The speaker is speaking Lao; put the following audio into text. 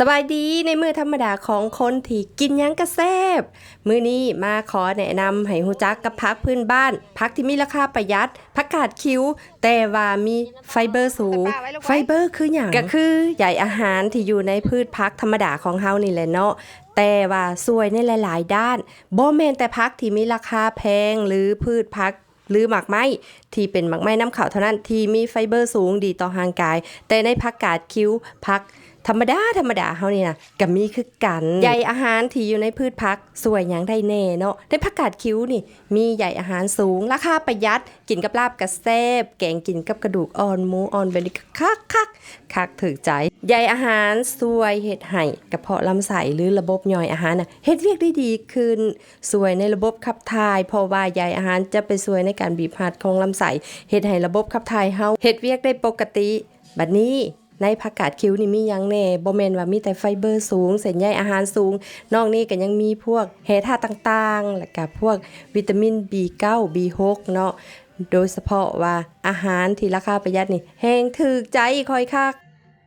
ສະບາຍດີໃນມື້ທຳມະດາຂອງຄົນທີ່ກິນຫຍັງກະແຊບ. ມື້ນີ້ມາຂໍແນະນຳໃຫ້ຮູ້ຈັກກັບຜັກພື້ນບ້ານ, ຜັກທີ່ມີລາຄາປະຢັດ, ຜັກກາດຄິວ, ແຕ່ວ່າມີໄຟເບີສູງ. ໄຟເບີຄືຫຍັງ? ກະຄືໃຍອາຫານທີ່ຢູ່ໃນພືດຜັກທຳມະດາຂອງເຮົານີ້ແຫຼະເນາະ, ແຕ່ວ່າຊ່ວຍໃນຫຼາຍໆດ້ານ. ບໍ່ແມ່ນແຕ່ຜັກທີ່ມີລາຄາແພງ ຫຼື ພືດຜັກ ຫຼື ໝາກໄມ້ທີ່ເປັນໝາກໄມ້ນຳເຂົ້າເທົ່ານັ້ນທີ່ມີໄຟເບີສູງດີຕໍ່ຮ່າງກາຍ, ແຕ່ໃນຜັກກາດຄິວ, ຜັກທຳມະດາທຳມະດາເຮົານີ້ນະ ກະມີຄືກັນ. ໃຍອາຫານທີ່ຢູ່ໃນພືດຜັກຊ່ວຍຫຍັງໄດ້ແດ່ເນາະ? ໃນຜັກກາດຄິວນີ້ມີໃຍອາຫານສູງ, ລາຄາປະຢັດ, ກິນກັບລາບກະແຊບ, ແກງກິນກັບກະດູກອ່ອນໝູອ່ອນ ແບບນີ້ກະຄັກໆ ຄັກຖືກໃຈ. ໃຍອາຫານຊ່ວຍເຮັດໃຫ້ກະເພາະລຳໄສ້ ຫຼື ລະບົບຍ່ອຍອາຫານນະ ເຮັດວຽກໄດ້ດີຂຶ້ນ, ຊ່ວຍໃນລະບົບຂັບຖ່າຍ ເພາະວ່າໃຍອາຫານຈະໄປຊ່ວຍໃນການບີບຮັດຂອງລຳໄສ້ ເຮັດໃຫ້ລະບົບຂັບຖ່າຍເຮົາເຮັດວຽກໄດ້ປົກກະຕິ. ບັດນີ້ໃນຜັກກາດຄິວນີ້ມີຫຍັງແດ່? ບໍ່ແມ່ນວ່າມີແຕ່ໄຟເບີສູງ, ເສັ້ນໃຍອາຫານສູງ, ນອກນີ້ກະຍັງມີພວກແຮ່ທາດຕ່າງໆ ແລະກະພວກວິຕາມິນ ບີເກົ້າ ບີຫົກ ເນາະ. ໂດຍສະເພາະວ່າອາຫານທີ່ລາຄາປະຢັດນີ້ແຮ່ງຖືກໃຈຂ້ອຍຄັກ.